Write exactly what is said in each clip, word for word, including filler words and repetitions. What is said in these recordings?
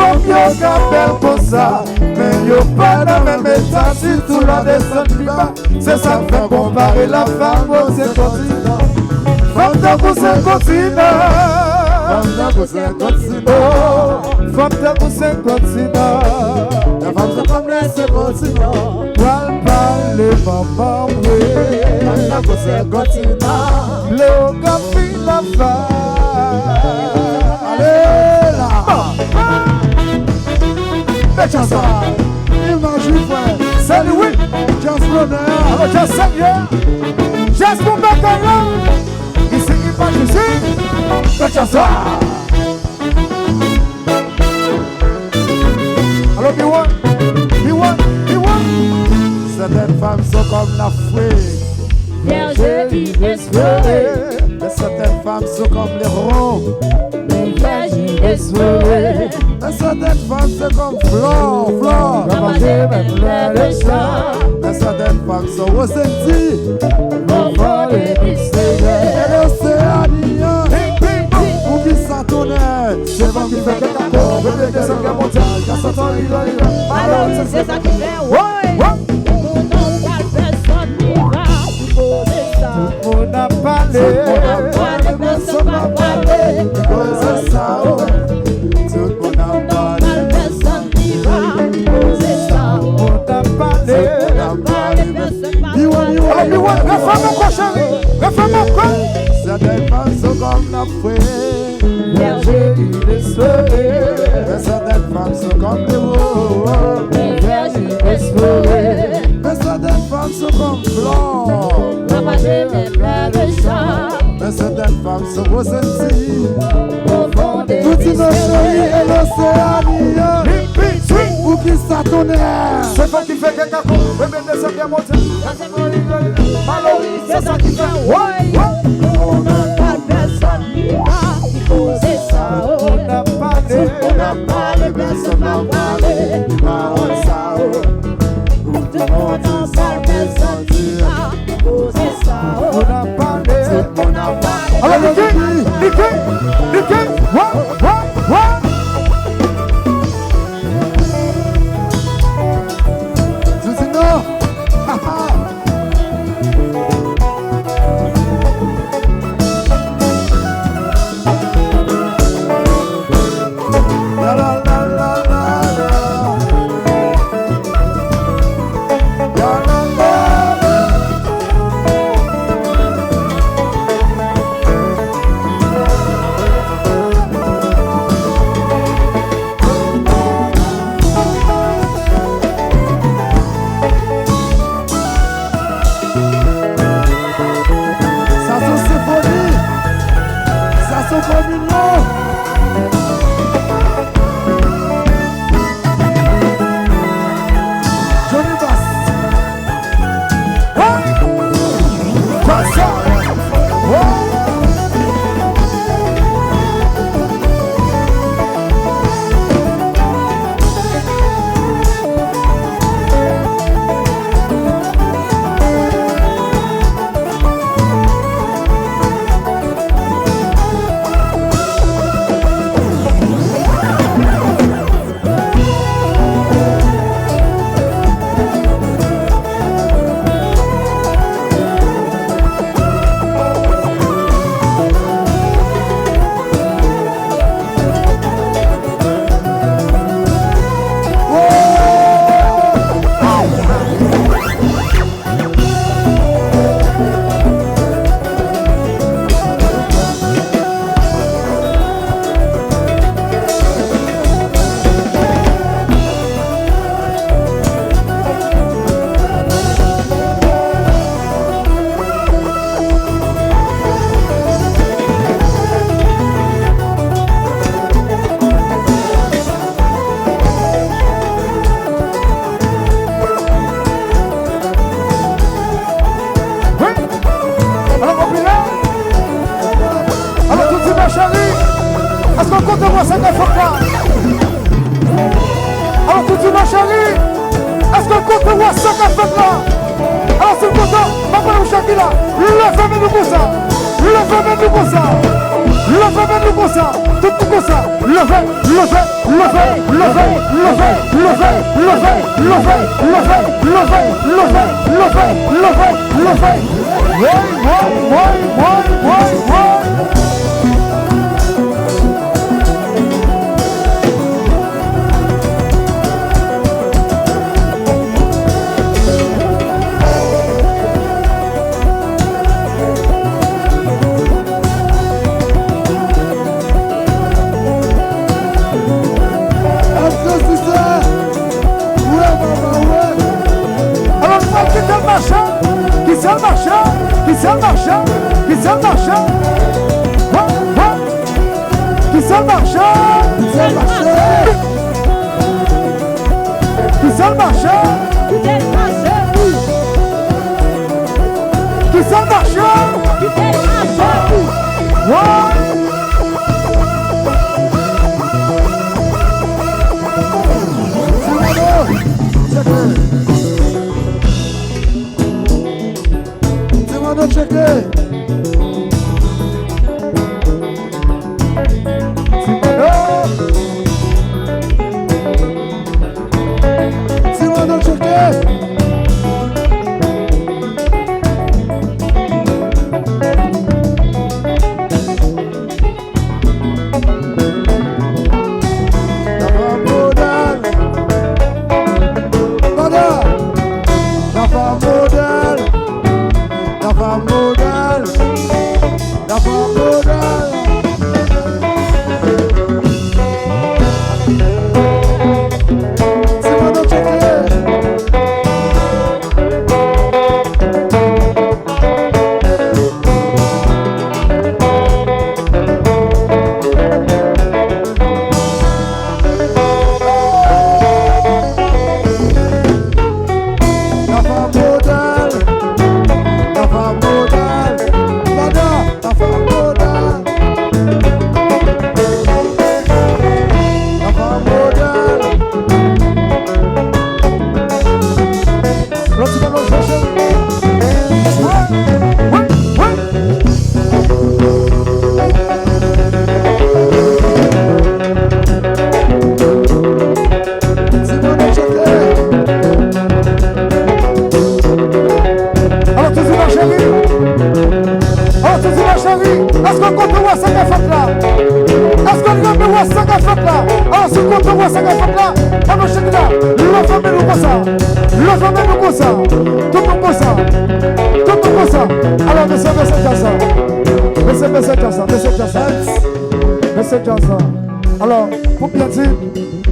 Fanm yo ka bèl konsa, men yo pa nan menm eta, sitou lè w desann pi ba. Se sa k fè konpare la fanm o se kontinan. Fanm tankou se kontinan. Fanm tankou se kontinan. Fanm tankou se kontinan. Lè fanm se kòm lè se kontinan. Pral pale manman mwen. Fanm tankou se kontinan. Lè w ka fin la fè. Ale la. Fè djaz sa. Imaj wi frè. Se li wi. Djaz bonè. Alo djaz serye. Djaz pou bagay la. Isi imaj isi. Fè djaz sa. Alo B one. B one. B one. Sètèn fanm se kòm la fwe. Vèje inespere. Men sètèn fanm se kòm leron. Vèje inespere. Men sètèn fanm se kòm flò, flò. Nan manje menm lè de chan. Men sètèn fanm se wosenti. Konfò de misteri. E loseani an. Pou ki sa tonè? Se van ki fè kèk akò. Repete se kè mondyal. Ka santan li la li la. Malori se sa ki fè. Woy. Moun ap pale. Tout moun ap pale, pèsonn pa pale. Koze sa o. Tout moun ap pale. Koze sa o. Tout moun ap pale. Tout moun ap pale, pèsonn pa pale. Alo, Miwòl, refè m ankò, cheri. Refè m ankò. Sètèn fanm se kòm la fwe. Vèje inespere. Men sètèn fanm se kòm lewo. Vèje inespere. Men sètèn fanm se kòm flò. Nan manje menm lè de chan. Men sètèn fanm se wosenti. Tout inosan e loseani an. Pou ki sa tonè? Se fanm ki fè kèk akò. Repete se kè mondyal. Malori, se sa ki fè. Woy, woy. Moun ap pale, pèsonn pa ki koze sa o. Moun ap pale. Tout moun ap pale, pèsonn pa pale. Pawòl sa o. Tout moun ap pale, pèsonn pa ki koze sa o. Moun ap pale. Tout moun ap pale. Alo, Niki, Niki, Niki, wa, wa, wa. Zuzino. Sa se yon senfoni. Sa se yon kominyon. Johnny Bass. Wi. Alò, konpilè. Alò, Toudimè cheri, èske w kontan wè sa k ap fèt la? Alò, Toudimè cheri, èske w kontan wè sa k ap fèt la? Alò, si w kontan, m ap pale w chak ki la. Leve men nou konsa. Leve men nou konsa. Leve men nou konsa, tout nou konsa. Leve, leve, leve. Woy, woy, woy. Alò, nou pral kite l mache, kite l mache, kite l mache, kite l mache. Wè, wè. Kite l mache, kite l mache. Kite l mache. Kite l mache. Kite l mache. Kite l mache. Woy. Ti Mano, tcheke. Ti Mano, tcheke. Ti Mano. Ti Mano, tcheke. Nafa modèl. Bada. Nafa modèl. Nafa modèl. Nafa modèl. Ti Mano, tcheke. Nafa modèl, Nafa modèl, Bada. Nafa modèl. Nafa modèl. Lòt ti ballon jwe, cheri. Wi, wi, wi. Ti Mano, tcheke. Alò, Tizina cheri. Alò, Tizina cheri. Èske w kontan wè sa k ap fèt la? Èske w renmen wè sa k ap fèt la? Alò, si w kontan wè sa k ap fèt la, ann nou cheke la. Leve men nou konsa. Leve men nou konsa. Tout nou konsa. Tout nou konsa. Alò, mesye, mesye djaz la. Mesye, mesye djaz la. Mesye djaz la. Mesye djaz la. Alò, pou byen di,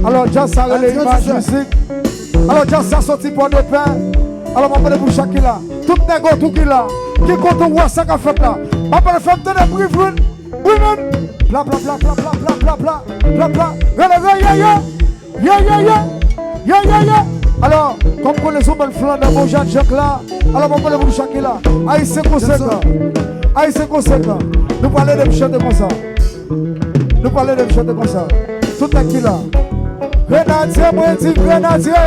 alò, djaz sa rele Imaj Mizik. Alò, djaz sa soti Pòdepè. Alò, m ap pale pou Shakila. Tout nèg otou ki la, ki kontan wè sa k ap fèt la. M ap pale, fè m tande bri vrin, bri vrin. Bla, bla, bla. Rele, rele, ye, ye. Ye, ye, ye. Ye, ye, ye. Alò, kòm konnen se yon bann flannè, bon jan djank la. Alò, m ap pale pou Shakila. Ayisyen konsekan. Ayisyen konsekan. Nou pral ede m chante konsa. Nou pral ede m chante konsa. Tout nèg ki la. Grenadye, mwen di grenadye,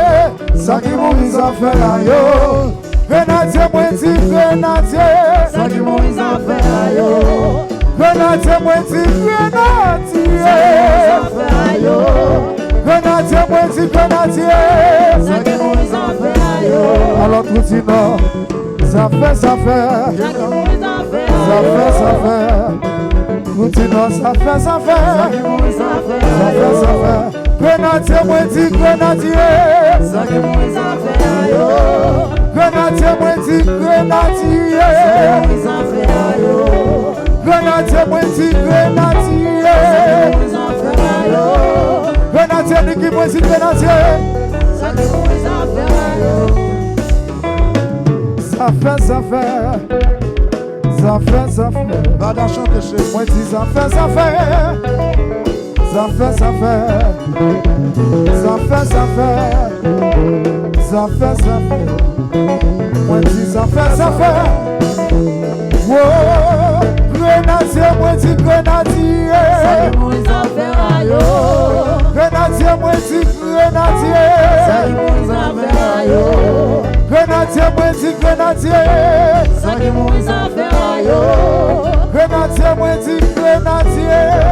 sa ki Moyiz ap fè la yo. Grenadye, mwen di grenadye, sa ki Moyiz ap fè la yo. Grenadye, mwen di grenadye, sa ki Moyiz ap fè la yo. Grenadye, mwen di grenadye, sa ki Moyiz ap fè la yo. Alò, Trou di Nò. Zafè, zafè. Zafè, zafè. Trou di Nò, zafè, zafè. Zafè, zafè. Grenadye, mwen di grenadye. Grenadye, mwen di grenadye. Grenadye, mwen di grenadye. Grenadye, Niki, mwen di grenadye. Zafè, zafè. Zafè, zafè. Bada chante, cheri. Mwen di zafè, zafè. Zafè, zafè. Zafè, zafè. Zafè, zafè. Mwen di zafè, zafè. Wo, grenadye, mwen di grenadye. Sa ki Moyiz ap fè la yo. Grenadye, mwen di grenadye. Sa ki Moyiz ap fè la yo. Grenadye, mwen di grenadye. Sa ki Moyiz ap fè la yo. Grenadye, mwen di grenadye. Nadye.